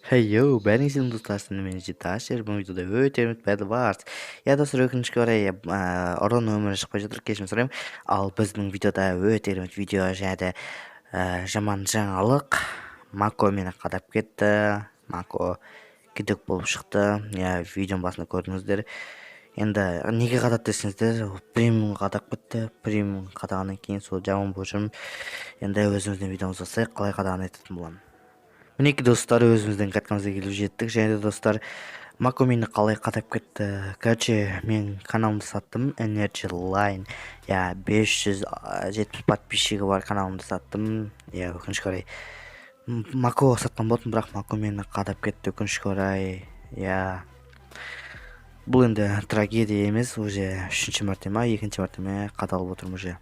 Hey yo, бәріңізге достар, мен Житашер. Бұл видеода өте керемет Battle Wars. Иә, достар, өкінішке орай, ұры нөмірі шықпай жатыр, кешірім сұраймын. Ал біздің видеода өте керемет видео және де жаман жаңалық. Мако мені қадап кетті. Мако кидок болып шықты. Иә, видеоның басында көрдіңіздер. Енді неге қадады десеңіздер, премиум қадап кетті. Премиум қадағаннан кейін сол жаман болып жүрмін. Енді өзіміздің видеомызды бастайық, қалай қадағанын айтатын боламын. Мінекей, достар, өзіміздің каткамызға келіп жеттік. Және де, достар, Мако мені қалай қадап кетті? Короче, мен каналымды саттым, Energy Line. Иә, 570 подписчигі бар каналымды саттым. Иә, өкінішке орай, Мако сатқан болатын, бірақ Мако мені қадап кетті, өкінішке орай. Иә, бұл енді трагедия емес, уже үшінші мәрте ма, екінші мәрте ме қадалып отырмын уже.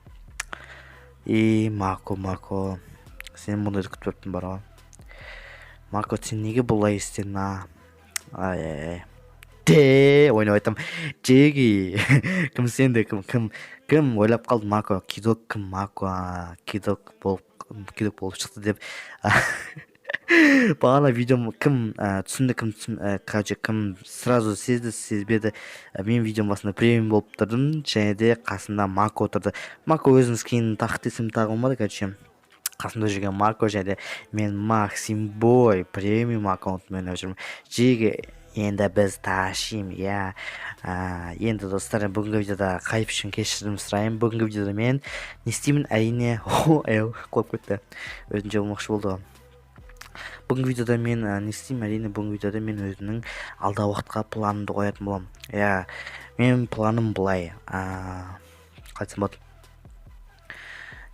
И Мако, Мако, сен бұндайды күтпеппін бар ғой. Мако, сен неге бұлай істедің, а? Ай, ай, ай, де ойнап айтамын. Джеги, кім сенді, кім, кім, кім ойлап қалды, Мако кидок, кім Мако кидок болып шықты деп? Бағана видеом кім түсінді, кім, короче, кім сразу сезді, сезбеді? Мен видеоның басында премиум болып тұрдым және де қасымда Мако отырды. Мако өзінің скинін тақ десем, таға алмады. Короче, қасымда жүрген Мако және де мен Максим Бой премиум аккаунтымен ойнап жүрмін. Жеге, енді біз тащим. Иә, енді, достар, бүгінгі видеода хайп үшін кешірім сұраймын. Бүгінгі видеода мен не істеймін? Әрине, қойып кетті, өзінше болмақшы болды ғой. Бүгінгі видеода мен не істеймін? Әрине, бүгінгі видеода мен өзімнің алдағы уақытқа планымды қоятын боламын. Иә, менің планым былай, қалай айтсам болады?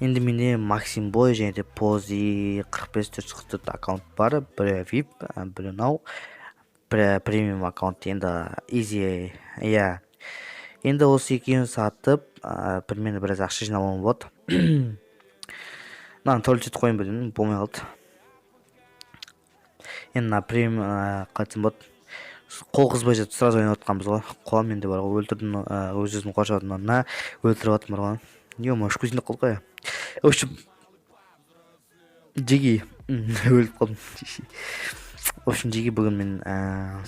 Енді менде Максим Бой және де Пози 45444 аккаунт бар. Бірі вип, бірі мынау, бірі премиум аккаунт. Енді изи, иә. Енді осы екеуін сатып, примерно біраз ақша жинап болады. Мынаны туалет етіп қояйын ба дедім, болмай қалды. Енді мына премиум, қалай айтсам болады, қол қызбай жатып сразу ойнап жатқанбыз ғой. Қуамын енді бар ғой, өлтірдім, өз өзін қоршап, мына өлтіріп жатырмын бар ғой. Е, мына үш қалдық қой. В общем, жеги, өліп қалдым. В общем, жеги, бүгін мен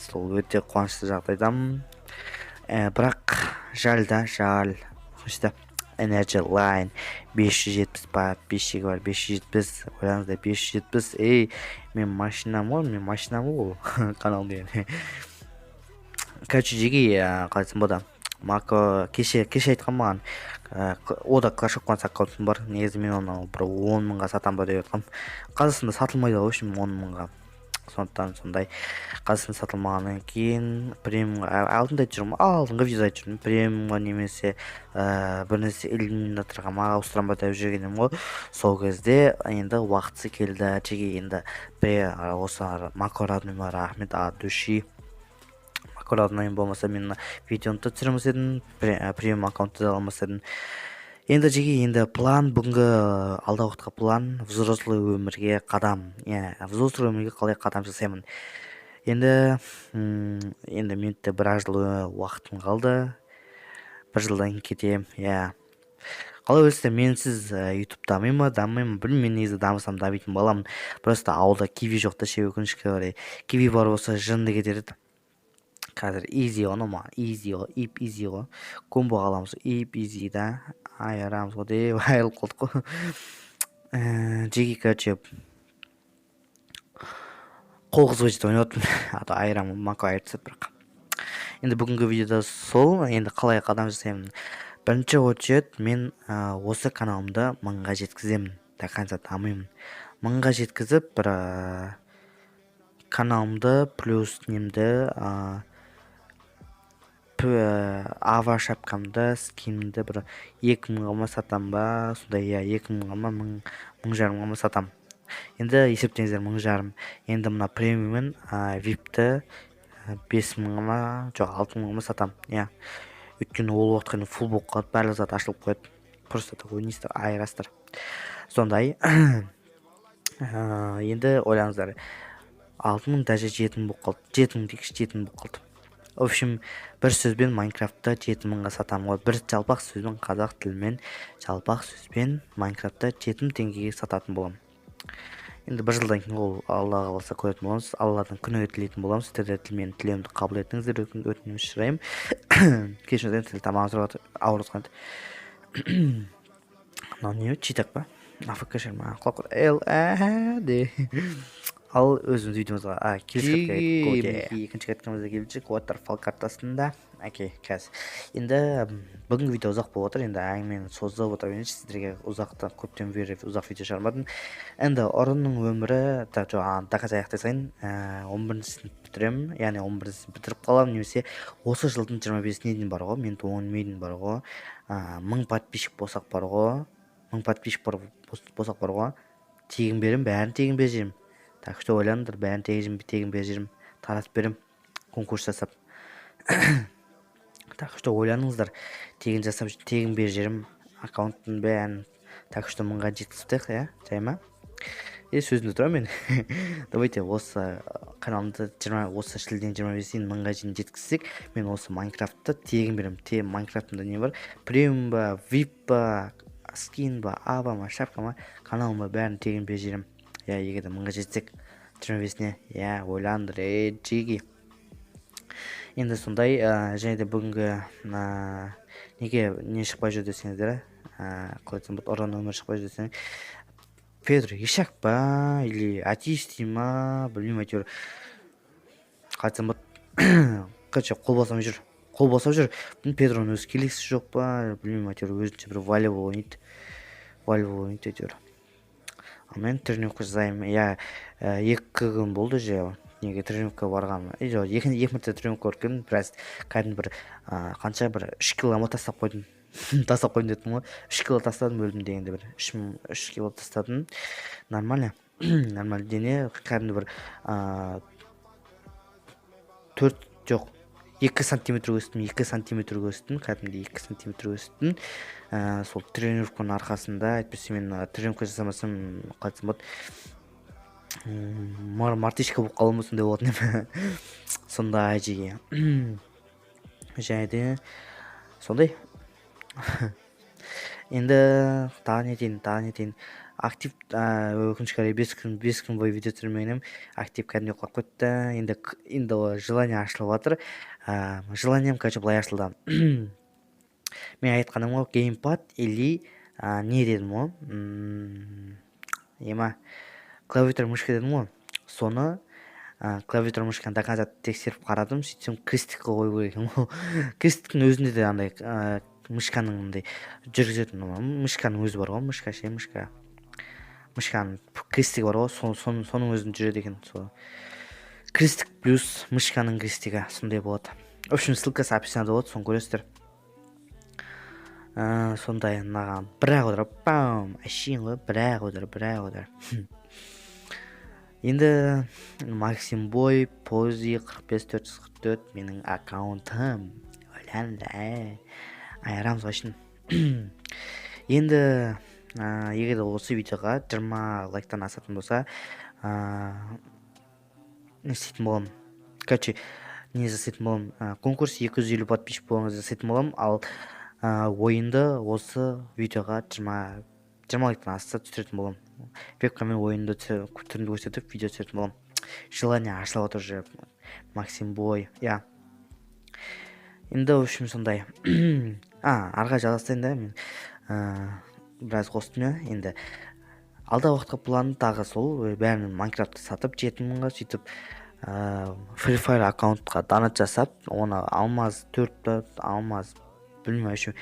сол өте қуанышты жағдайдамын, бірақ жаль да, жаль, өкінішті. Energy Line 570 подписчигі бар, 570, ойлаңыздар, 570. Ей, мен машинам ғой, мен машинам ғой ол канал деген. Короче, жеги, қалай айтсам болады, Мако кеше айтқан маған, о да Clash of Clans аккаунтым бар. Негізі мен оны бір 10 мыңға сатамын ба деп жатқанмын. Қазақстанда сатылмайды ғой, в общем, 10 мыңға. Сондықтан сондай, Қазақстанда сатылмағаннан кейін премиумға, алдында айтып жүрмін, алдыңғы видеода айтып жүрмін, премиумға немесе бір нәрсе иллюминаторға ма ауыстырамын ба деп жүрген едім ғой. Сол кезде енді уақытысы келді, жеке. Енді осы Мако роднойыма рахмет от души. Мако роднойым болмаса, мен мына видеоны да түсіре алмас едім, премиум аккаунтты да ала алмас едім. Енді, жеке, енді план, бүгінгі алдағы уақытқа план: взрослый өмірге қадам. Иә, взрослый өмірге қалай қадам жасаймын? Енді менде біраз жыл уақытым қалды, бір жылдан кейін кетемін. Иә, қалай ойлайсыздар, менсіз Ютуб дами ма, дамымай ма, білмеймін. Мен негізі дамысам, дамитын баламын. Просто ауылда киви жоқ та ше, өкінішке орай. Киви бар болса, жынды кетер еді. Қазір изи ғой, анау маған изи ғой, ип изи ғой. Комбо аламыз, ип изи да, айырамыз ғой деп айырылып қалдық қой. Жеке, короче, қол қызбай жетіп ойнап жатырмын, а то айырамын, Мако айырып тастады. Бірақ енді бүгінгі видеода сол, енді қалай қадам жасаймын? Бірінші очередь мен осы каналымды 1000-ға жеткіземін, до конца дамимын. 1000-ға жеткізіп, бір каналымды плюс немді, ава шапкамды, скинімді бір 2000-ға ма сатамын ба, сондай. Иә, 2000-ға ма, мың, 1500-ға ма сатамын. Енді есептеңіздер, 1500. Енді мына премиум мен випті 5000-ға ма, жоқ, 6000-ға ма сатамын. Иә, өйткені ол уақытқа дейін фул болып қалады, барлық зат ашылып қояды. Просто так ойнайсыздар, айырасыздар. Сондай. Енді ойлаңыздар, 6000, даже 7000 болып қалды, 7000 дейікші, 7000 болып қалды. В общем, бір сөзбен, Майнкрафтты 7000-ға сатамын ғой. Бір жалпақ сөзбен, қазақ тілімен жалпақ сөзбен, Майнкрафтты 7000 теңгеге сататын боламын. Енді бір жылдан кейін ол, Алла қаласа, көретін боламыз. Алладан күніге тілейтін боламыз. Сіздер де менің тілеуімді қабыл етіңіздер, өтініш сұраймын. Кешірім сұраймын, сәл тамағым сұрап жатыр, ауырып. Мынау не, читак па? АФК шығар ма? Құлап л ә де. Ал өзіміз видеомызға келесі каткаға, екінші каткамызға келдік, Waterfall картасында. Окей, қазір енді бүгінгі видео ұзақ болып отыр. Енді әңгімені созып отыра берейінші сіздерге. Ұзақты, көптен бері ұзақ видео шығармадым. Енді ұрының өмірі так, жоқ, до конца аяқтай салайын. 11-сынып бітіремін, яғни 11-сынып бітіріп қаламын немесе осы жылдың 25-іне дейін бар ғой, мен туған дейін бар ғой, 1000 подписчик болсақ бар ғой, 1000 подписчик бар болсақ бар ғой, тегін беремін, бәрін тегін беріп жіберемін. Так что ойланыңдар, бәрін тегін беріп жіберемін, таратып беремін конкурс жасап. Так что ойланыңыздар, тегін жасап, тегін беріп жіберемін аккаунттың бәрін. Так что 1000-ға жеткізіп тастайық, иә, жай ма? Е, сөзімде тұрамын мен. Давайте осы каналымды 20, осы шілденің 25-інен 1000-ға дейін жеткізсек, мен осы Майнкрафтты тегін беремін. Те Майнкрафтымда не бар, премиум ба, вип па, скин ба, аба ма, шапка ма, каналым ба, бәрін тегін беріп жіберемін, иә, егер де 1000-ға жетсек 25-іне, иә. Ойланыңдар, ей, джиги. Енді сондай. Және де бүгінгі неге не шықпай жүр десеңіздер, қалай айтсам болады, ұры өмірі шықпай жүр десең, Педро ишак па или атеист дей ма, білмеймін, әйтеуір, қалай айтсам болады, короче, қол босамай жүр, қол босап жүр. Педроның өзі келесі жоқ па, білмеймін, әйтеуір өзінше бір волейбол ойнайды, волейбол ойнайды әйтеуір. Ал мен тренировка жасаймын, иә. 2 күн болды уже неге тренировка барғаныма. Жоқ, екі мәрте тренировка барып келдім. Біраз, кәдімгі бір қанша, бір 3 кило ма тастап қойдым. Тастап қойдым дедім ғой, 3 кило тастадым өлдім дегенде, бір 3 кило тастадым. Нормально, нормально. Дене кәдімгі бір төрт, жоқ, 2 сантиметр өстім, 2 сантиметр өстім, кәдімгідей 2 сантиметр өстім сол тренировканың арқасында. Әйтпесе мен тренировка жасамасам, қалай айтсам болады, мартышка болып қалуым, сондай болатын еді. Сондай жеге. Және де сондай. Енді тағы не айтайын, тағы не айтайын? Актив, өкінішке қарай, 5 күн, 5 күн бойы видео түсірмеген едім. Актив кәдімгідей құлап кетті. Енді желание ашылып жатыр. Желанием, короче, былай ашылды. Мен айтқаным ғой, геймпад или не дедім ғой, ема, клавиатура, мышка дедім ғой. Соны клавиатура, мышканы до конца тексеріп қарадым. Сөйтсем, крестик қа қою керек екен ғой. Крестиктің өзінде де андай мышканың андай жүргізетін мышканың өзі бар ғой, мышка ше, мышка, мышканың крестигі бар ғой, соның өзінде жүреді екен. Сол крестик плюс мышканың крестигі сондай болады. В общем, ссылкасы описанияда болады, соны көресіздер. Сондай мынаған бір ақ удар, пам, әшейін ғой, бір ақ удар, бір ақ удар. Енді Максим Бой Пози 45444 менің аккаунтым. Ойлаңдар, айырамыз ғой шын. Енді егер де осы видеоға 20 лайктан асатын болса, не істейтін боламын? Короче, не жасайтын боламын? Конкурс 250 подписчик болған кезде жасайтын боламын. Ал ойынды осы видеоға 20 лайктан асса, түсіретін боламын. Вебкаммен ойынды түрінде көрсетіп, видео түсіретін боламын. Желание ашылып жатыр уже, Максим Бой, иә. Енді, в общем, сондай. Ары қарай жалғастырайын да. Мен біраз қостым, иә. Енді алдағы уақытқа планым тағы сол: бәрін, Майнкрафтты сатып 7000-ға, сөйтіп Free Fire аккаунтқа донат жасап, оны алмаз төрт па, алмаз, білмеймін, в общем,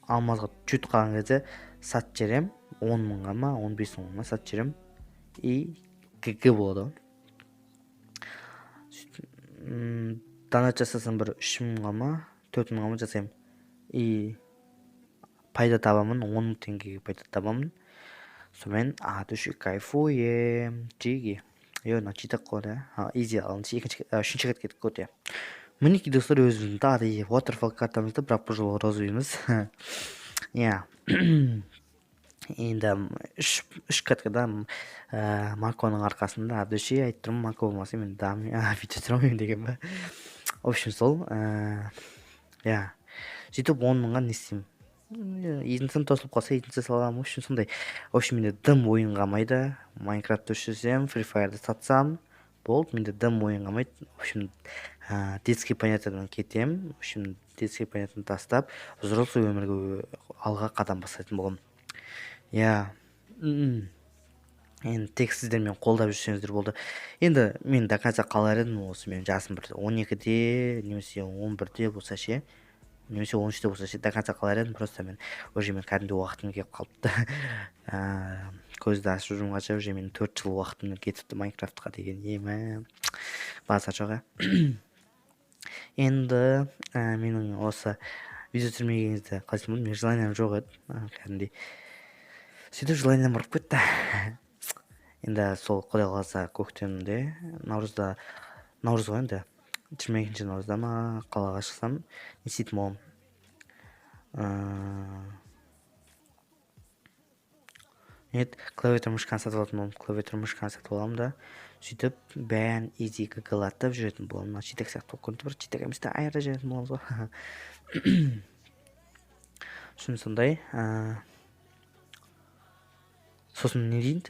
алмазға чуть қалған кезде сатып жіберемін, 10 мыңға ма, 15 мыңға ма сатып жіберемін, и гг болады ғой. Сөйтіп, донат жасасам, бір 3000-ға ма, 4000-ға ма жасаймын и пайда табамын, 10 мың теңгеге пайда табамын. Сонымен от души кайфуем, джиги. Е, мына читак қой да, изи. Ал екінші, үшінші рет кеттік қой. Мінекей, достар, өзіміздің тағы да Waterfall картамызда, бірақ бұл жолы розовый емес, иә. Енді үш каткада Маконың арқасында, от души айтып тұрмын, Мако болмаса, мен видео түсіре алмаймын деген ба. В общем, сол, иә. Сөйтіп 10 мыңға не істеймін? Екіншісін тосылып қалса, екінші саламын. В общем, сондай. В общем, менде дым ойын қалмайды. Майнкрафтты өшірсем, Фри Фаерді сатсам болды, менде дым ойын қалмайды. В общем, детский понятиядан кетемін. В общем, детский понятияны тастап, взрослый өмірге алға қадам бастайтын боламын. Иә, енді тек сіздер мені қолдап жүрсеңіздер болды. Енді мен до конца қалар едім, осы менің жасым бір 12-де немесе 11-де болса ше, немесе 13-те болса ше, до конца қалар едім. Просто мен уже, мен кәдімгідей уақытым келіп қалыпты. Көзді ашып жұмғанша уже менің 4 жыл уақытым кетіпті Майнкрафтқа деген. Емі, базар жоқ, иә. Енді менің осы видео түсірмеген кезде, қалай айтсам болады, менің желаниям жоқ еді кәдімгідей. Сөйтіп желаниям ұрып кетті. Енді сол, құдай қаласа, көктемде, наурызда, наурыз ғой енді, 22 наурызда ма, қалаға шықсам, не істейтін боламын? Не еді, клавиатура, мышканы сатып алатын боламын. Клавиатура, мышканы сатып аламын да, сөйтіп бәрін изи гглатып жүретін боламын. Мына читак сияқты болып көрінді, бірақ читак емес та, айырда жүретін боламыз ғой. Сосын сондай. Сосын не дейін,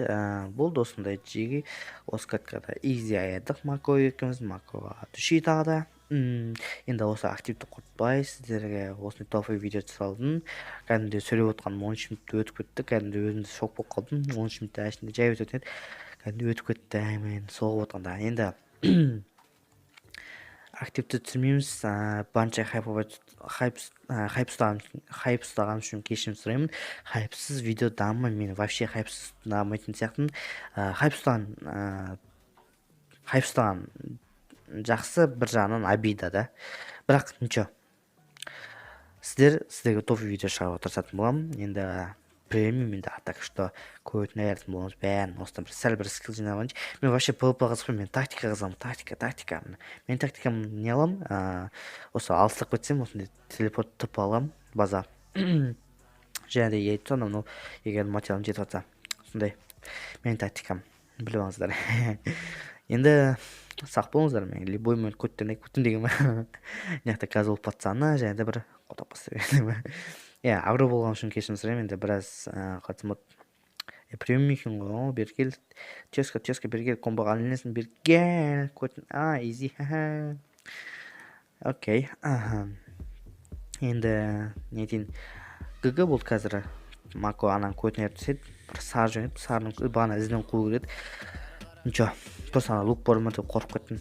болды, осындай жеге осы каткада изи аядық Мако екеуміз. Макоға түшей тағы да. Енді осы активті құртпай, сіздерге осындай топовый видео түсіре алдым. Кәдімгідей сөйлеп отқаным 13 минут өтіп кетті. Кәдімгідей өзім де шок болып қалдым. 13 минутта ішінде жай өтетін еді, кәдімгідей өтіп кетті мен соғып отқанда. Енді активті түсірмейміз. Барынша хайп хайп хайп ұстаған, хайп ұстаған үшін кешірім сұраймын. Хайпсыз видео дамымаймын мен, вообще хайпсыз дамымайтын сияқтымын. Хайп ұстаған жақсы, бір жағынан обида да, бірақ ничего, сіздерге топовый видео шығаруға тырысатын боламын. Енді премиум енді, так что көтіне айыратын боламыз бәрін. Осыдан бір сәл бір скилл жинап алайыншы. Мен вообще ПВП қызықпаймын, мен тактика қызығамын. Тактика, тактика. Мен тактикам не аламын? Осы алыстап кетсем, осындай телепорт ТП аламын база және де яйцо, анау мынау, егер материалым жетіп жатса. Сондай менің тактикам, біліп алыңыздар. Енді сақ болыңыздар, мен любой момент көттен көттен деген мына жақта козел пацаны және де бір қотақ бастай берді. Иә, агро болған үшін кешірім сұраймын. Енді біраз, қалай айтсам болады, премиум екен ғой. Бері кел, тезка, тезка, бері кел, комбоға ілінесің, бері кел, көтін, а, изи. Окей, енді не айтайын, ГГ болды. Қазір Мако ананың көтіне түседі. Бір сары жөнеліп, сарының бағана ізінен қуу керек еді. Ничего, просто ана лук бар ма деп қорқып кеттім.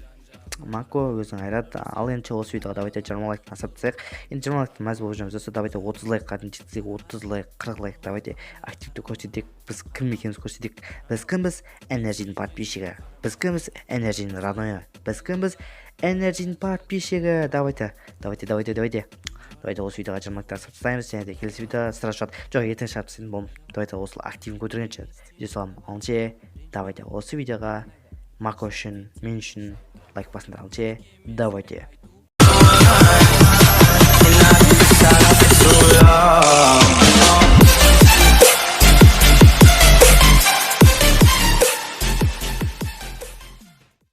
Мако өзің айырады. Ал енді осы видеоға давайте 20 лайктан асырып тастайық. Енді 20 лайктан мәз болып жүрміз, достар. Давайте 30 лайкқа дейін жеткізейік, 30 лайк, 40 лайк. Давайте активті көрсетейік, біз кім екенімізді көрсетейік. Біз кімбіз? Энерджидің подписчигі. Біз кімбіз? Энерджидің роднойы. Біз кімбіз? Энерджидің подписчигі. Давайте, давайте, давайте, давайте, давайте осы видеоға 20 лайктан асырып тастаймыз. Және де келесі видео сразу шығады, жоқ, ертең шығарып тастайтын боламын. Давайте осы активін көтергенше видео саламын. Ал давайте осы видеоға Мако үшін, мен үшін лайк басыңдар. Ал давайте. And I